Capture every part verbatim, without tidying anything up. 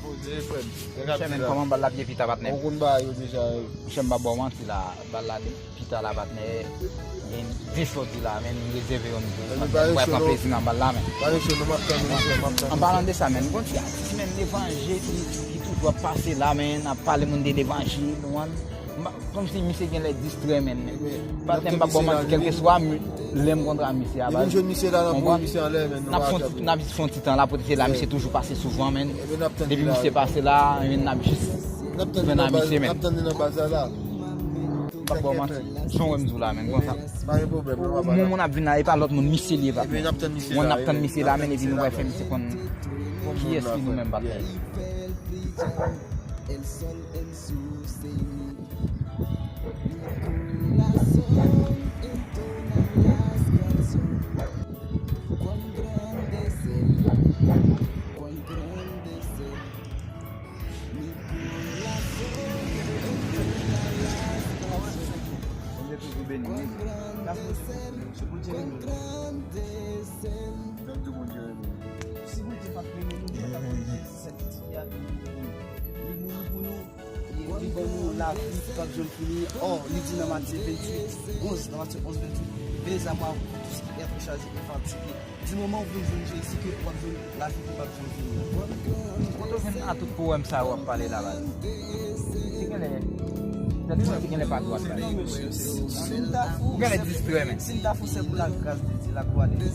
Poze, frè m. Monchè, men kòman bal la t ye pita, patnè? Ou konn bagay yo deja. Monchè, m pa ba w manti la, bal la te pita la, patnè. Men de sòti la, men m rezève yon jou, patnè. M pral pran plezi nan bal la, men. Pa gen sou, non, m ap tann ou, m ap tann ou. An palan de sa, men, m gon ti atis, men, levanjil ki, ki toujou ap pase la, men, ap pale moun de levanjil, ou konprann? M pa, kòmsi misye genlè distrè, men. Patnè, m p ap ba w manti, kèlkeswa lè m kontre misye a, baz. Depi m jwenn misye la, n ap voye misye anlè, men, nou pa ka. N ap jis fè yon ti tan la, pote se la, misye toujou pase souvan, men. Depi misye pase la, men, n ap jis jwenn a misye, men. N ap tann li nan baz la, la. M p ap ba w manti, jan w wè m di w la, men, konsa. Pa gen pwoblèm, non, papa. Moun, moun ap vin la, e pa lòt moun, misye li ye, patnè. N ap tann misye la, men, epi nou pral fè misye konn kiyès ki nou menm, patnè. Bondye toujou beni nou. Se Bondye beni nou. N ap di Bondye renmen nou. Si Bondye pa t renmen nou, li pa t ap renmen sèt pitit li a, li mouri pou nou. Li, li ban nou lavi ki p ap janm fini. Ò, li di nan Matye venntuit onz, nan Matye onz venntuit, venez à moi, vous tous qui êtes chargés et fatigués. Di moman ou vin jwenn Jezi ke w ap jwenn lavi ki p ap janm fini an. Kote w jwenn a tout powèm sa yo w ap pale la, baz? Li genlè, tèt mwen, li genlè pa dwat, baz. Ou genlè distrè, men. Si m ta fou, se pou la grâce de Dieu, la gloire de Dieu.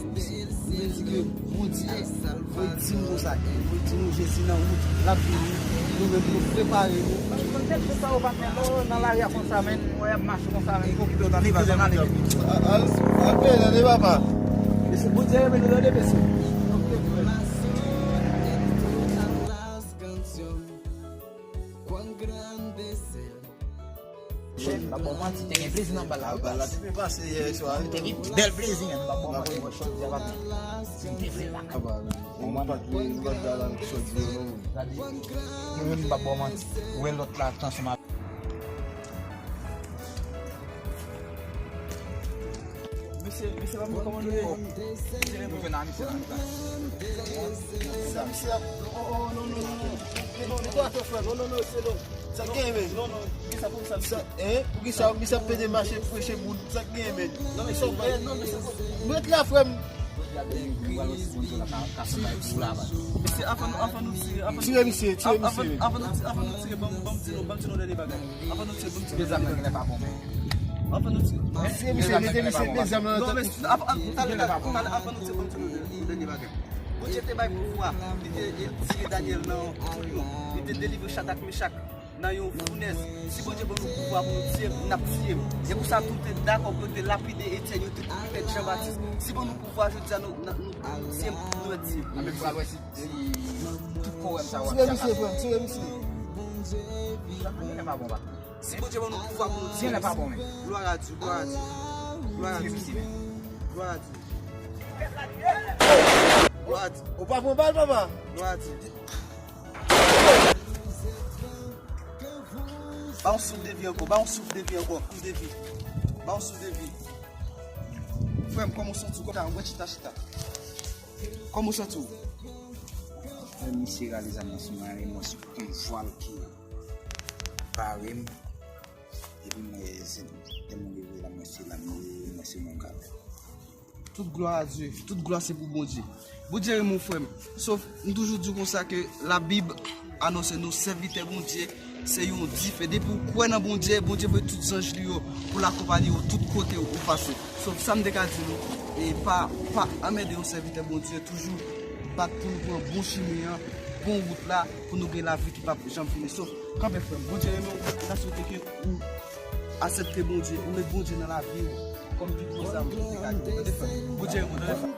Mwen di ke Bondye voye di m konsa, e voye di nou Jezi nan wout, l ap vini. Nou menm, nou prepare nou. Kèlkeswa ou pa fè, lè w nan lari a konsa, men, ou wè y ap mache konsa, men, fò w kite w tande, pa bezwen ale vit. Al, al, al, tande, papa. Mesye, Bondye renmen nou, tande, mesye. Che, m pa ba w manti, te gen plezi nan bal la, wi, baz. Bal la te byen pase yè swa, wi. Te gen bèl plezi, men m pa ba w manti, mwen chòt di a, patnè. Si m te vle la. Aba, men. Ou pa t vle, ou pa t vle al chòt di yo, non. Gade, mwen menm m pa ba w manti. Ou wè lòt la, t ansanm avè Mesye, mesye, pa mwen kòmande. Mwen jwenn a misye la. Sa misye ap, oh, oh, non, non, non, non. Non, non, non, frè, non, non, non, se non. Sa k genyen, men? Non, non, ki sa pou sa, misye? Hein? Poukisa misye ap pede mache preche moun? Sa k genyen, men? Non, men sa, eh, non, men sa. Mwen ret la, frè m. Misye, anvan nou, anvan nou tire, anvan nou tire, anvan nou tire, ban m, ban m di nou, ban m di nou dènye bagay. Anvan nou tire, ban m di nou dènye bagay. Dezam nan genlè pa bon, men. Anvan nou tire. Misye, misye, mete misye dezam nan. Non, men, anvan, anvan, talè, talè, anvan nou tire, ban m di nou dènye bagay. Bondye te bay pouvwa, li te, li tire Danyèl nan prison, li te delivre Chadrak, Mechak nan yon founès. Si Bondye ban nou pouvwa pou nou tiye m, n ap tiye m. E pou sa tou te dakò pou yo te lapide Etyèn, yo te kouri tèt Jan Batis. Si ban nou pouvwa jodi a, nou, nou, nou tiye m, nou mèt tiye m. Anben, pou al wè si, si tout powèm sa yo ap fè. Tire misye, frè m, tire misye. Sa pa genlè pa bon, pa. Si Bondye ban nou pouvwa pou nou tiye m, glwa a Dye, glwa a Dye, glwa a Dye, glwa a Dye. Glwa a Dye. Ou pa pran bal, papa? Glwa a Dye. Ba yon souf de vi ankò, ba yon souf de vi ankò, souf de vi. Ba yon souf de vi. Frè m, kòman w santi w? Kòman w chita, chita? Kòman w santi w? Frè m, misye rale zam nan sou mwen, e mwen se konvwa l ki pare m. Epi mwen, se, lè mwen leve la, mwen se la, mwen, mwen se mwen kal. Tout glwa a Dye, tout glwa se pou Bondye. Bondye renmen w, frè m. Sof, m toujou di w konsa ke Labib anonse nou, sèvitè Bondye se yon dife. Depi w kwè nan Bondye, Bondye voye tout zanj li yo pou l akonpaye w tout kote ou pase. Sof, sa m te ka di nou, e pa, pa anmède yon sèvitè Bondye, toujou bat pou nou pran bon chimen an, bon wout la, pou nou gen lavi ki p ap janm fini. Sof, kanpe, frè m, Bondye renmen w, n a swete ke ou aksepte Bondye, ou met Bondye nan lavi w. Kòm pi gwo zam ou te ka gen. Tande, frè m. Bondye renmen w, tande, frè m.